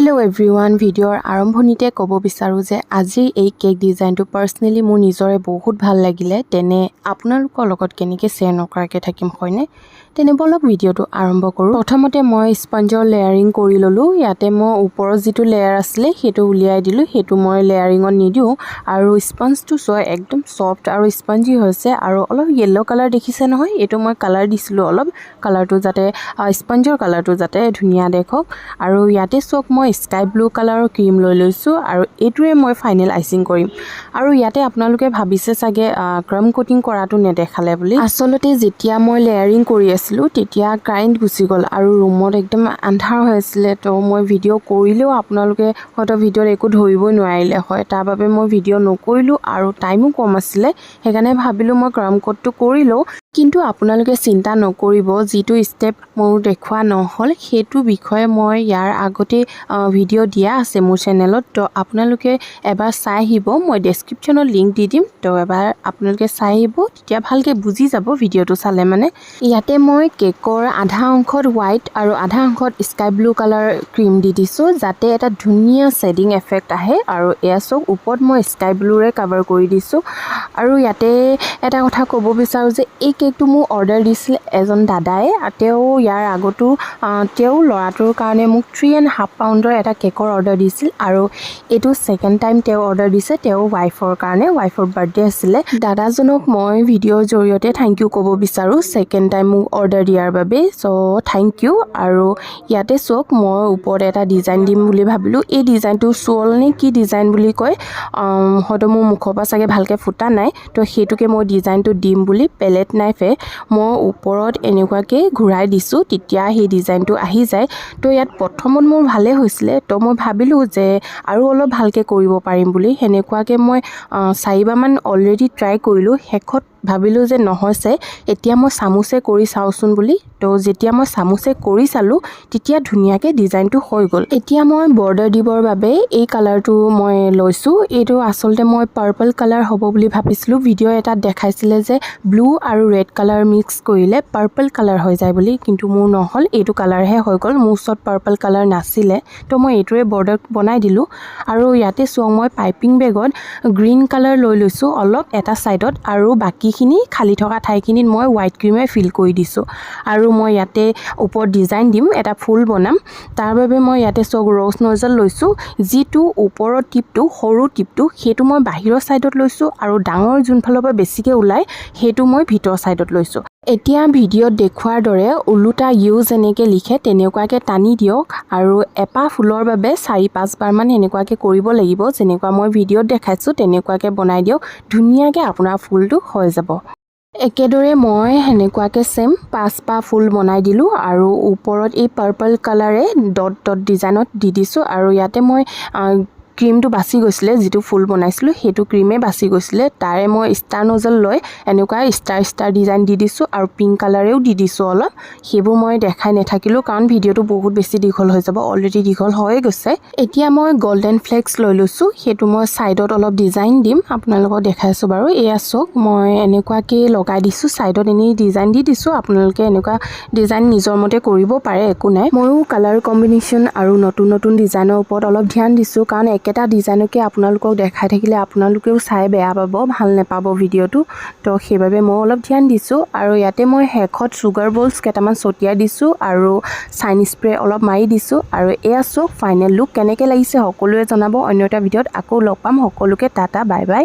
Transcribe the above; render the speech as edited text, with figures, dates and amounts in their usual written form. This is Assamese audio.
হেল্ল' এভৰিৱান, ভিডিঅ'ৰ আৰম্ভণিতে ক'ব বিচাৰোঁ যে আজিৰ এই কেক ডিজাইনটো পাৰ্চনেলি মোৰ নিজৰে বহুত ভাল লাগিলে। তেনে আপোনালোকৰ লগত কেনেকৈ শ্বেয়াৰ নকৰাকৈ থাকিম, হয়নে? তেনে ব'লক, ভিডিঅ'টো আৰম্ভ কৰোঁ। প্ৰথমতে মই স্পঞ্জৰ লেয়াৰিং কৰি ল'লোঁ। ইয়াতে মই ওপৰত যিটো লেয়াৰ আছিলে, সেইটো উলিয়াই দিলোঁ। সেইটো মই লেয়াৰিঙত নিদিওঁ। আৰু স্পঞ্জটো চোৱা, একদম ছফ্ট আৰু স্পঞ্জি হৈছে আৰু অলপ য়েল্ল' কালাৰ দেখিছে নহয়? এইটো মই কালাৰ দিছিলোঁ অলপ, কালাৰটো যাতে স্পঞ্জৰ কালাৰটো যাতে ধুনীয়া দেখক। আৰু ইয়াতে চাওক, মই স্কাই ব্লু কালাৰৰ ক্ৰীম লৈ লৈছোঁ আৰু এইটোৰে মই ফাইনেল আইচিং কৰিম। আৰু ইয়াতে আপোনালোকে ভাবিছে চাগে ক্ৰাম কোটিং কৰাটো নেদেখালে বুলি। আচলতে যেতিয়া মই লেয়াৰিং কৰি আছিলোঁ, তেতিয়া কাৰেণ্ট গুচি গ'ল আৰু ৰুমত একদম আন্ধাৰ হৈ আছিলে। তো মই ভিডিঅ' কৰিলেও আপোনালোকে হয়তো ভিডিঅ'ত একো ধৰিবই নোৱাৰিলে হয়। তাৰ বাবে মই ভিডিঅ' নকৰিলোঁ আৰু টাইমো কম আছিলে। সেইকাৰণে ভাবিলোঁ মই ক্ৰাম কোটটো কৰি লওঁ। কিন্তু আপোনালোকে চিন্তা নকৰিব, যিটো ষ্টেপ মোৰ দেখুওৱা নহ'ল, সেইটো বিষয়ে মই ইয়াৰ আগতেই ভিডিঅ' দিয়া আছে মোৰ চেনেলত। তো আপোনালোকে এবাৰ চাই আহিব। মই ডেছক্ৰিপশ্যনত লিংক দি দিম। তো এবাৰ আপোনালোকে চাই আহিব, তেতিয়া ভালকৈ বুজি যাব ভিডিঅ'টো চালে। মানে ইয়াতে মই কেকৰ আধা অংশত হোৱাইট আৰু আধা অংশত স্কাই ব্লু কালাৰ ক্ৰীম দি দিছোঁ, যাতে এটা ধুনীয়া শ্বেডিং এফেক্ট আহে। আৰু এয়া চাওক, ওপৰত মই স্কাই ব্লুৰে কাভাৰ কৰি দিছোঁ। আৰু ইয়াতে এটা কথা ক'ব বিচাৰোঁ যে এই কেকটো মোক অৰ্ডাৰ দিছিল এজন দাদাই। তেওঁ ইয়াৰ আগতো তেওঁ ল'ৰাটোৰ কাৰণে মোক 3.5 পাউণ্ডৰ এটা কেকৰ অৰ্ডাৰ দিছিল আৰু এইটো ছেকেণ্ড টাইম তেওঁ অৰ্ডাৰ দিছে তেওঁৰ ৱাইফৰ কাৰণে, ৱাইফৰ বাৰ্থডে আছিলে। দাদাজনক মই ভিডিঅ'ৰ জৰিয়তে thank U ক'ব বিচাৰোঁ, ছেকেণ্ড টাইম মোক অৰ্ডাৰ দিয়াৰ বাবে। চ' thank U. আৰু ইয়াতে চাওক, মই ওপৰত এটা ডিজাইন দিম বুলি ভাবিলোঁ। এই ডিজাইনটো চুৱল নে কি ডিজাইন বুলি কয়, হয়তো মোৰ মুখৰ পৰা চাগে ভালকৈ ফুটা নাই। তো সেইটোকে মই ডিজাইনটো দিম বুলি পেলেট নাইফে মই ওপৰত এনেকুৱাকৈ ঘূৰাই দিছোঁ, তেতিয়া সেই ডিজাইনটো আহি যায়। তো ইয়াত প্ৰথমত মোৰ ভালেই হৈছিলে। তো মই ভাবিলোঁ যে আৰু অলপ ভালকৈ কৰিব পাৰিম বুলি। সেনেকুৱাকৈ মই চাৰিবাৰমান অলৰেডি ট্ৰাই কৰিলোঁ। শেষত ভাবিলোঁ যে নহৈছে, এতিয়া মই চামুচে কৰি চাওঁচোন বুলি। তো যেতিয়া মই চামুচে কৰি চালোঁ, তেতিয়া ধুনীয়াকৈ ডিজাইনটো হৈ গ'ল। এতিয়া মই বৰ্ডাৰ দিবৰ বাবে এই কালাৰটো মই লৈছোঁ। এইটো আচলতে মই পাৰ্পল কালাৰ হ'ব বুলি ভাবিছিলোঁ। ভিডিঅ' এটাত দেখাইছিলে যে ব্লু আৰু ৰেড কালাৰ মিক্স কৰিলে পাৰ্পল কালাৰ হৈ যায় বুলি। কিন্তু মোৰ নহ'ল, এইটো কালাৰহে হৈ গ'ল। মোৰ ওচৰত পাৰ্পল কালাৰ নাছিলে, তো মই এইটোৰে বৰ্ডাৰ বনাই দিলোঁ। আৰু ইয়াতে চাওক, মই পাইপিং বেগত গ্ৰীণ কালাৰ লৈ লৈছোঁ অলপ এটা ছাইডত আৰু বাকীখিনি খালী থকা ঠাইখিনিত মই হোৱাইট ক্ৰীমে ফিল কৰি দিছোঁ। আৰু মই ইয়াতে ওপৰত ডিজাইন দিম, এটা ফুল বনাম। তাৰ বাবে মই ইয়াতে চাওক, ৰ'জ নজল লৈছোঁ। যিটো ওপৰৰ টিপটো, সৰু টিপটো, সেইটো মই বাহিৰৰ ছাইডত লৈছোঁ আৰু ডাঙৰ যোনফালৰ পৰা বেছিকৈ ওলায়, সেইটো মই ভিতৰৰ ছাইডত লৈছোঁ। এতিয়া ভিডিঅ'ত দেখুওৱাৰ দৰে ওলোটা ইউ যেনেকৈ লিখে, তেনেকুৱাকৈ টানি দিয়ক। আৰু এপাহ ফুলৰ বাবে চাৰি পাঁচবাৰমান সেনেকুৱাকৈ কৰিব লাগিব। যেনেকুৱা মই ভিডিঅ'ত দেখাইছোঁ, তেনেকুৱাকৈ বনাই দিয়ক। ধুনীয়াকৈ আপোনাৰ ফুলটো হৈ যাব। একেদৰে মই সেনেকুৱাকৈ ছেম পাঁচপাহ ফুল বনাই দিলোঁ আৰু ওপৰত এই পাৰ্পল কালাৰে ডট ডট ডিজাইনত দি দিছোঁ। আৰু ইয়াতে মই ক্ৰীমটো বাচি গৈছিলে, যিটো ফুল বনাইছিলোঁ সেইটো ক্ৰীমে বাচি গৈছিলে। তাৰে মই ষ্টাৰ নজল লৈ এনেকুৱা ষ্টাৰ ষ্টাৰ ডিজাইন দি দিছোঁ আৰু পিংক কালাৰেও দি দিছোঁ অলপ। সেইবোৰ মই দেখাই নাথাকিলোঁ, কাৰণ ভিডিঅ'টো বহুত বেছি দীঘল হৈ যাব, অলৰেডি দীঘল হৈয়ে গৈছে। এতিয়া মই গল্ডেন ফ্লেক্স লৈ লৈছোঁ। সেইটো মই ছাইডত অলপ ডিজাইন দিম, আপোনালোকক দেখাইছোঁ বাৰু। এয়া চাওক, মই এনেকুৱাকৈ লগাই দিছোঁ, ছাইডত এনেই ডিজাইন দি দিছোঁ। আপোনালোকে এনেকুৱা ডিজাইন নিজৰ মতে কৰিব পাৰে, একো নাই। ময়ো কালাৰ কম্বিনেশ্যন আৰু নতুন নতুন ডিজাইনৰ ওপৰত অলপ ধ্যান দিছোঁ, কাৰণ একেটা ডিজাইনকে আপোনালোকক দেখাই থাকিলে আপোনালোকেও চাই বেয়া পাব, ভাল নাপাব ভিডিঅ'টো। তো সেইবাবে মই অলপ ধ্যান দিছোঁ। আৰু ইয়াতে মই শেষত চুগাৰ বলছ কেইটামান ছটিয়াই দিছোঁ আৰু চাইন স্প্ৰে অলপ মাৰি দিছোঁ। আৰু এয়া চাওক, ফাইনেল লুক। কেনেকৈ লাগিছে সকলোৱে জনাব। অন্য এটা ভিডিঅ'ত আকৌ লগ পাম। সকলোকে টাটা, বাই বাই।